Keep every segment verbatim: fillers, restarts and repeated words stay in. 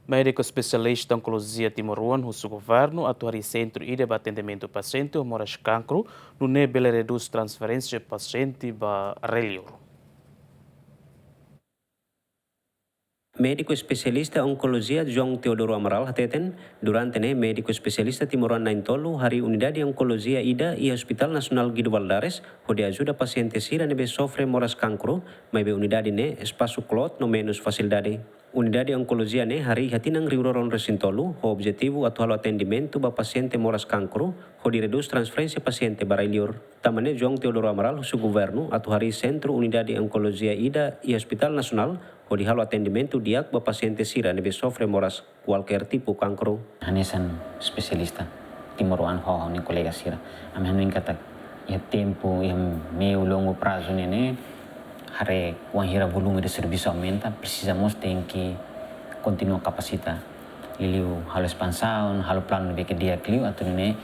Médiku espesialista onkolojia timoroan husu governu atu harii sentru ida ba atendimentu pasiente ho moras kankru, nune'e bele redús transferénsia pasiente ba rai-liur. Médiku espesialista onkolojia João Teodoro Amaral hateten, durante ne'e médiku espesialista timoroan na'in-tolu harii unidade onkolojia ida iha Hospital Nasionál Guido Valadares, hodi ajuda pasiente sira ne'ebé sofre moras kankru, maibé unidade ne'e espasu kloot no menus fasilidade. Unidade onkolojia ne'e harii iha tinan rihun rua ruanulu-resin-tolu, ho objetivu atu halo atendimentu ba pasiente moras kankru, hodi redús transferénsia pasiente ba rai-liur. Tanba ne'e João Teodoro Amaral husu governu atu harii sentru unidade onkolojia ida iha Hospital Nasionál, hodi halo atendimentu di'ak ba pasiente sira ne'ebé sofre moras kualkér tipu kankru. Hanesan espesialista timoroan ho ha'u-nia kolega sira, ami hanoin katak iha tempu, iha meiu longu prazu ne'e ne'e, haree wainhira volume de servisu aumenta, presiza mós tenke kontinua kapasita. Liuliu halo espansaun, halo planu ne'ebé ke di'ak liu, atu nune'e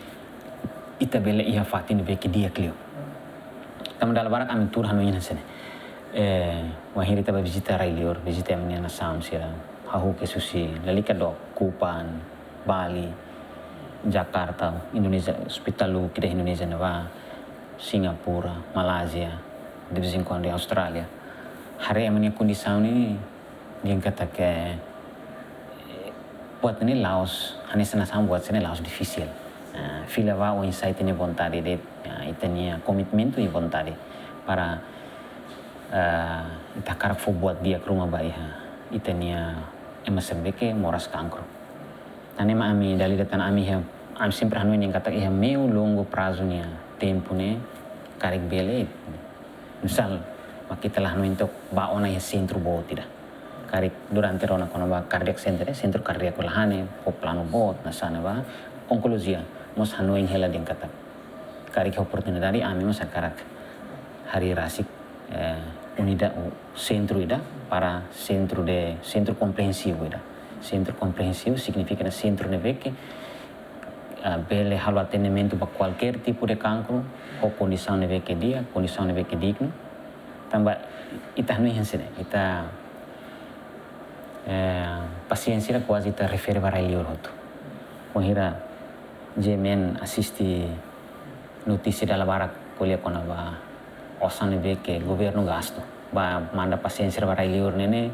ita bele iha fatin ne'ebé ke di'ak liu. Tanba dala barak ami tuur hanoin hanesan ne'e. Eh, wainhira ita bá vizita rai-liur, vizita ami-nia nasaun sira, hahú kedas husi, lalika dook, Kupang, Bali, Jakarta, Indonézia, ospitál lubuk ida Indonézia ne'ebá, Singapura, Malázia, de vez em quando Austrália. Haree ami-nia kondisaun ne'e, dehan katak, eh, buat ne'e la'ós, hanesan nasaun buat sira ne'e la'ós difisil. Ah, fila bá oinsá ita-nia vontade de'it, ah, ita-nia komitmentu i vontade para, ah, ita hakarak fó buat di'ak ruma ba iha ita-nia ema sira ne'ebé ke moras kankru. Tan ne'e mak ami dala ida tan ami iha, ami sempre hanoin dehan katak iha meiu longu prazu nia tempu ne'e karik bele. Misal, mak ita la hanoin tok bá ona iha sentru boot ida. Karik durante rona kona-ba cardiac center, eh, sentru kardíaku la hanesan, ho planu boot, hanesan ne'ebá, onkolojia, mós hanoin hela dehan katak. Karik oportunidade, ami mós hakarak harii rasik, eh, unida-, o sentru ida para sentru de, sentru komprehensivu ida. Sentru komprehensivu signifika ne'e sentru ne'ebé ke, eh, bele halo atendimentu ba kualkér tipu de kankru, ho kondisaun ne'ebé ke di'ak, kondisaun ne'ebé ke dignu. Tanba ita hanoin hanesan ne'e, ita, eh, pasiente sira kuaze ita refere ba rai-liur hotu. Wainhira G M N asiste notísia dala barak ko'alia kona-ba osan ne'ebé ke governu gastu ba manda pasiente sira ba rai-liur ne'e ne'e,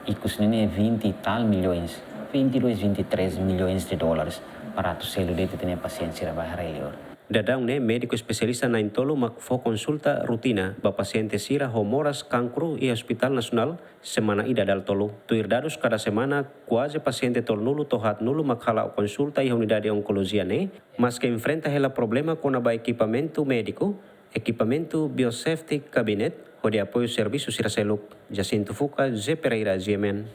ikus ne'e ne'e vinte e tal milhões, vinte e dois, vinte e três milhões de dólares para atu selu de'it ita-nia pasiente sira ba rai-liur. Daudaun ne'e médiku espesialista na'in-tolu mak fó konsulta rutina ba pasiente sira ho moras kankru iha Hospital Nasionál semana ida dala tolu. Tuir dadus kada semana, kuaze pasiente tolunulu to'o haatnulu mak hala'o konsulta iha unidade onkolojia ne'e, maske enfrenta hela problema kona-ba ekipamentu médiku, ekipamentu biosafety cabinet, hodi apoiu servisu sira seluk. Jacinto Fuca, José Pereira, G M N.